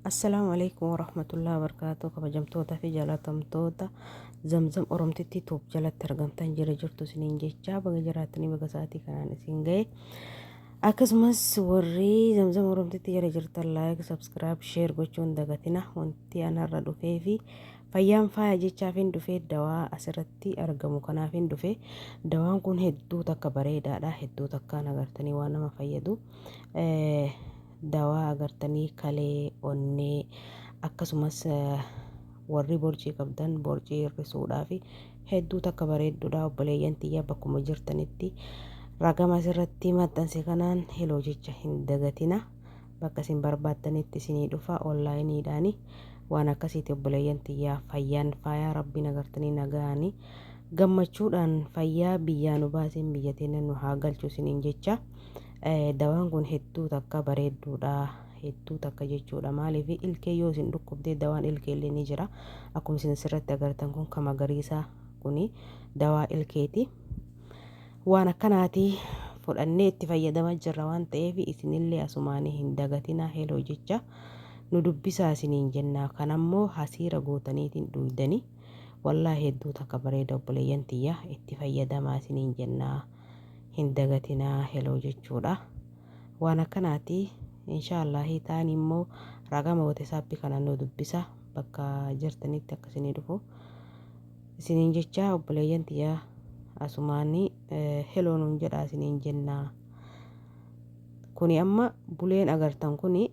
Assalaamu Aleykum Warahmatullahi Wabarakaatuh Kabajamtoota fi jaalatamtoota Zamzam Oromtittii Tuub jalatti argamtan jira jirtu isiniin jechaa baga jiraattanii baga sa'aatii kanaan isin ga'e. Akkasumas warri Zamzam Oromtittii jala jirtan like, subscribe, share gochuun dagatina. Wanti anarra dhufee fi fayyaan faaya jechaafin dhufee dawaa asirratti argamu kanaafin dhufe. Dawaan kun hedduu takka bareedaadha. Hedduu takkaan agartanii waan nama fayyadu. Dawaa agartanii kalee, onnee akkasumas warri borcii qabdan borcii hir'isuudhaaf hedduu takka bareedduudha. Obboleeyyan tiyya, bakkuma jirtanitti ragama asirratti maxxanse kanaan heloo jecha hin dagatina. Bakka isin barbaaddanitti isinii dhufa onlaayiniidhaani. Waan akkasiiti, obboleeyyan tiyyaa. Fayyaan faayaa. Rabbiin agartanii nagaani gammachuudhaan fayyaa biyyaa nu baaseen biyya teenya nu haa galchu isiniin jecha. Dawaan kun hedduu takka bareedduudha, hedduu takka jechuudha. Maaliif, ilkee yoo isin dhukkubdee dawaan ilkee illee ni jira. Akkuma isin asirratti agartan kun ka magariisa kuni dawaa ilkeeti. Waan akkanaati fudhannee itti fayyadamaa jirra waan ta'eef isinillee asumaanii hin dagatinaa, heloo jecha nu dubbisaa isiniin jenna. Kanammoo hasiira gootaniitiin dhuydanii wallaahi hedduu takka bareeda. Obboleeyyan tiyya, itti fayyadamaa isiniin jennaa, hin dagatinaa heloo jechuudha. Waan akkanaati. Inshaallahi taani immoo raqama WhatsApp kana nu dubbisa, bakka jirtanitti akka isinii dhufu isiniin jecha. Obboleeyyan tiyya, asumaanii heloo nuun jedhaa isiniin jennaa. Kuni amma buleen agartan kuni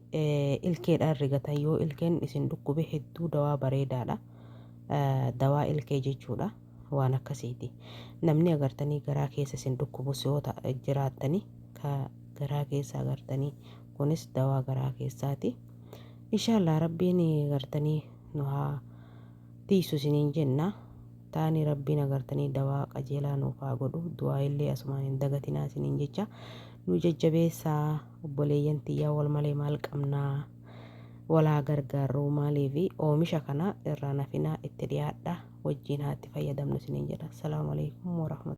ilkeedhaan rigatan. Yoo ilkeen isin dhukkube hedduu dawaa bareedaadha. Dawaa ilkee jechuudha. Waan akkasiiti. Namni agartanii garaa keessa isin dhukkubus yoo jiraattani, ka garaa keessa agartanii, kunis dawaa garaa keessaati. Inshaallah Rabbiin agartanii nu haa tiisu isiniin jenna. Taani Rabbiin agartanii dawaa qajeelaa nuuf haa godhu. Du'aa illee asumaan hin dagatinaa isiniin jecha. Nu jajjabeessaa, obboleeyyan tiyyaa. Wal malee maal qabnaa? Walaa gargaarruu. Maaliif oomisha kana irraa nafinaa, itti dhiyaadha, wajjiin haa itti fayyadamnu isiniin jedha. Assalaamu alaikum warahmatullahi.